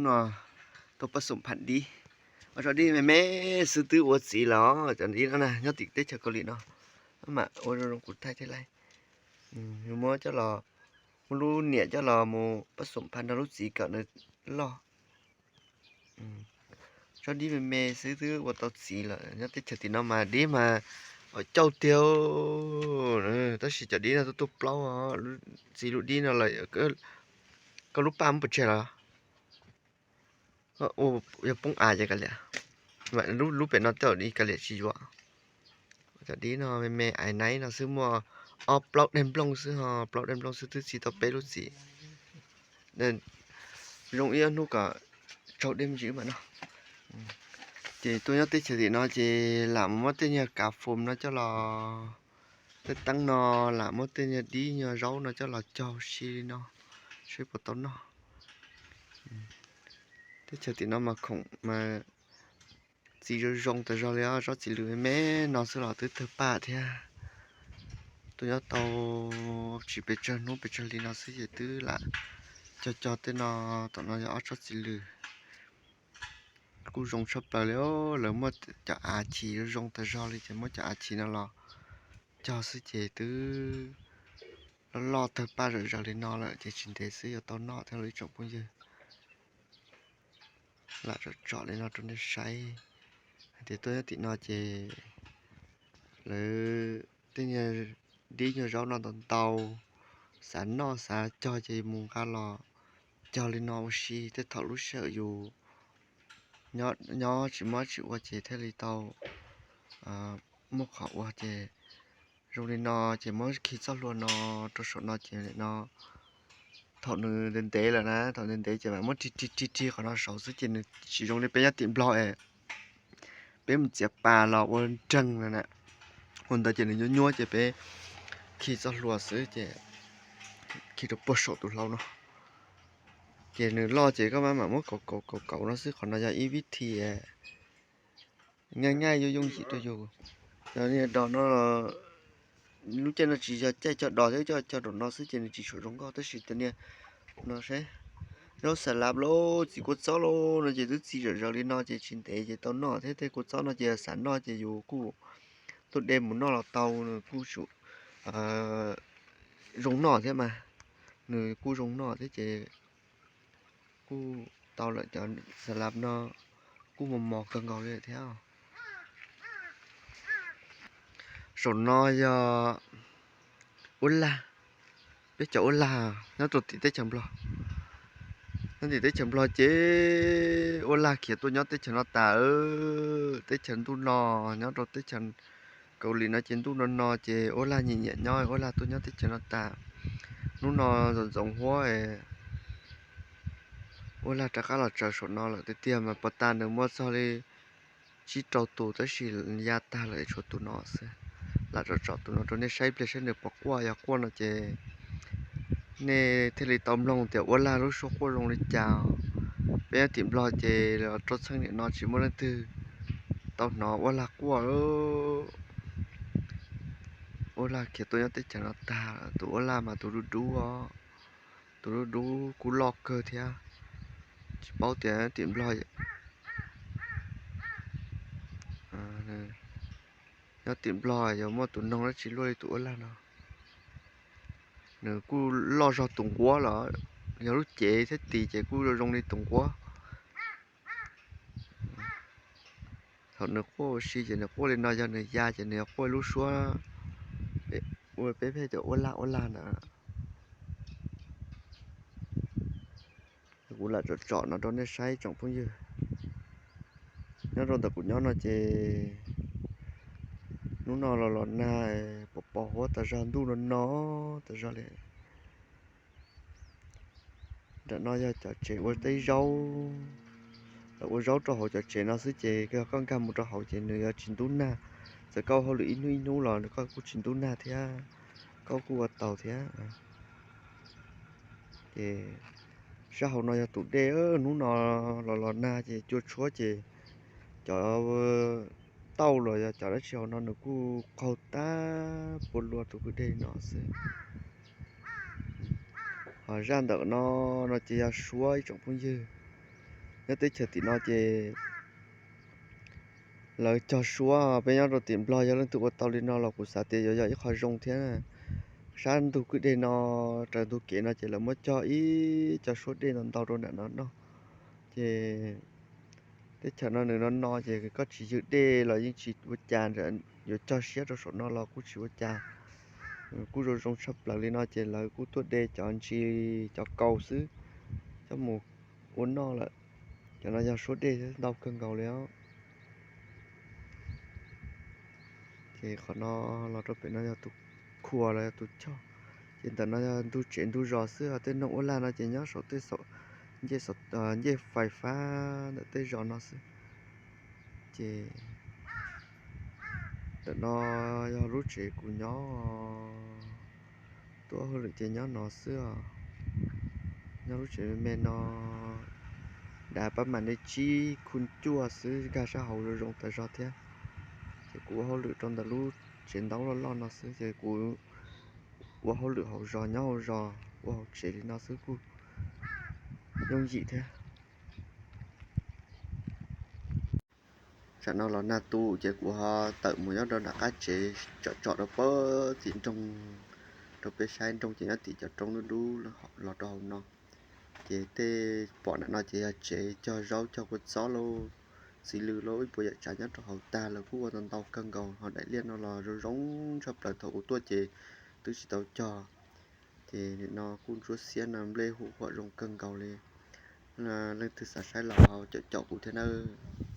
No tuaj pab xoom pham dib, ua tso dib me me xwb twb ua txiv lawm. Cov dib no na nyob tim teb chaws Kaus Lim no, mam ua zoo zoo kuv thaij thiab lauj. Yus muab coj los, muab lub niam coj los mus pab xoom pham nrog lub txiv kom nws loj. Tso dib me me xwb twb ua tau txiv lawm. Nyob teb chaws tim no mas dib mas cauj tiag, tab sis cov dib no tuaj tuaj plaub, txiv lub dib no lawm. Koj lub paj muab pov tseg los? Yog poob av ces kav liam, lub pem no tej zaum dib kav liam tsis yuav. Cov dib no me me ais naib no xwb, muaj ob plaub dej nplooj xwb ho, plaub dej nplooj xwb twb txi tau peb lub txiv. Zoo ib ob hnub kom tsaug dej me ntsis mam noj. Ces tuaj nyob teb chaws tim no ces lam muab tej nyuag kav foom no coj los, tej teeb no lam muab tej nyuag dib nyuag zaub no coj los cog si li no, seb puas tau noj. Teb chaws tim no mas khoom mas txiv zoo zoo tas zog li os, tsob txiv lws me me no xwb los twb tawg paj thiab. Tuaj nyob tau tsis pes tsawg hnub pes tsawg hli no xwb ces twb lam cog cog tej no, tom no yog ob tsob txiv lws kuj zoo tshaj plaws li. Lawv muab cov av chim zoo zoo tas zog li ces muab cov av chim no los cog xwb ces twb loj loj tawg paj zom zaws li no lawm ces tsis ntev xwb yuav tau noj thiab los ib tsoom phooj ywg. Lam tsom tsom li no rau nej saib hais tias tuaj nyob tim no ces lawv tej nyuag dib nyuag zaub no ntau ntau, xav noj xav cog ces mus nqa los cog li no ua si. Tej thaum lub sij hawm yus nyob tsis muaj dab tsi ua ces thiaj li tau muaj qhov ua ces zoo li no ces muab khi txoj hlua no rau saum no ces no thaum nws ntev ntev lawm na, thaum ntev ntev ces mam muab rig rig rig rig qhov no saud xwb ces nws tsis zoo li peb nyob tim Nplog es peb mus txiav pas los ua nreeg na, ua ntawd ces nws nyuab nyuab ces peb khi txoj hlua xwb ces khi rau puag saum tus hlau no ces nws loj ces koj mam mam muab kaus kaus kaus kaus no xwb. Qhov no yog ib vib thi nyaj nyaj yooj yooj yim rau yus. Cov niag dos no, lub caij no tsis yog caij cog dos thiab, cog cog nraum no xwb ces nws tsis tshua zoo nkauj tab sis cov niag no seb, zaub xas lav lauj, txiv kua txob lauj no ces twb txi zom zaws li no ces tsis ntev ces tau noj thiab. Tej kua txob no ces xav noj ces yus kuj tuaj de mus noj los tau, nws kuj zoo noj thiab mas, nws kuj zoo noj thiab ces kuj tau lawm. Cov xas lav no kuj mos mos kawg nkaus li thiab. Saum no yog uab lag, peb cov uab lag nyob rau tim teb chaws Nplog. Nyob tim teb chaws Nplog ces uab lag khiav tuaj nyob teb chaws no tas. Teb chaws ntuj no, nyob rau teb chaws Kaus Lim no ces ntuj no no ces uab lag nyiam nyiam nyob, uab lag tuaj nyob teb chaws no tas. Hnub no ntxoov ntxoov huab, uab lag rov qab los tsaws saum no lawm tiag tiag mas puag ta nws muaj txog li tsib rau tus tab sis ya tag lawm tshuav tus no xwb. Lam tsom tsom tus no rau nej saib ib pliag saib nws puas quaj, yog quaj no ces nej thiaj li tau mloog tias uab lag lub suab quaj zoo li cas. Peb nyob tim Nplog ces rau txheej niam no tsis muaj leej twg tau hnov uab lag quaj. Uab lag khiav tuaj nyob teb chaws no tag, tus uab lag mas tus dub dub os, tus dub dub kuj loj kawg thiab. Tsis paub tias tim Nplog, nyob tim Nplog yuav muaj tus noog dab tsi luaj li tus uab lag no. Nws kuj loj zog tus nquab los, yog lub cev thiab tis ces kuj zoo li tus nquab. Thaum nws quaj ua si ces nws quaj li no, yog nws ya ces nws yuav quaj lub suab ua peb pheej tias uab lag uab lag ntawd. Kuv lam tsom tsom no rau nej saib tsoom phooj ywg. Nyob rau ntawm kuv nyob no ces hnub no los los nag pos pos huab tas zog, ntuj no no tas zog li. Nram no yog cov tsev ua teb zaub, lawv ua zaub rau hauv cov tsev no xwb ces yog koj nkag mus rau hauv ces nws yuav tsis ntub nag. Txawm koj ua hauj lwm ib hnub ib hnub los nws koj kuj tsis ntub nag thiab, koj kuj ua tau thiab. Ces sab hauv no yog tus dej, hnub no los los nag ces cua tshuab ces cov tauj los yog cov dab tsi hauv no nws kuj qaug tag puas luag tus kwj dej no xwb. Ho zaj ntawm no, no ces yog suab ib tsoom phooj ywg. Teb chaws tim no ces lawv cog suab, peb nyob rau tim Nplog yog leej twg ua tau li no los kuv xav tias yuav yog ib qho zoo thiab. Sab ntug kwj deg no, raws ntug kev no ces lawv muab cog ib co suab dej ntau ntau rau nram no noj. Ces teb chaws no nws no no ces koj tsis ywg dej los yeej tsis ua cas, yuav cog siab rau saum no los kuj tsis ua cas. Kuj zoo zoo tshaj plaws li no ces lawv kuj tuaj de cov ntsis cov kaus xwb coj mus ua noj lawm. Cov no yog suab dej ntau kawg nkaus li os. Ces qhov no los rau pem no yog tus khua los yog tus choj. Ces ntawm no yog ntug tsev ntug zos xwb, tej noog ua lag no ces nyob saum tej ncej fais fab ntawm tej zos no xwb. Ces ntawm no yog lub tsev kuv nyob, tuaj hauj lwm ces nyob no xwb os. Nyob lub tsev me me no, dav pab mam li tsib khu cuaj xwb, nkag sab hauv zoo zoo tas zog thiab. Ces kuv ua hauj lwm rau ntawm lub tsev ntaub loj loj no xwb, ces kuv ua hauj lwm hauv zos nyob hauv zos ua hauv tsev li no xwb kuj yooj yim thiab. Tsam no los nag tu ces kuv ho tawm mus nyob rau nram qab tsev tsom tsom rau pem tim nroog, rau peb saib nroog ces nyob tim cov roob dub dub los rau hauv no. Ces tej pom nram no ces yog tsev cog zaub cog kua txob lauj, txiv lws lauj, ib puas yam tsav nyob rau hauv tag lawm, kuj ua tau ntau kawg nkaus. Ho daim liaj no los zoo zoo tshaj plaws, thaum kuv tuaj ces twb tsis tau cog. Ces nim no kuj ntsuab xiab no, nplej huam huam zoo kawg nkaus li. Leej twg xav saib los ho caum caum kuv thiab nawb.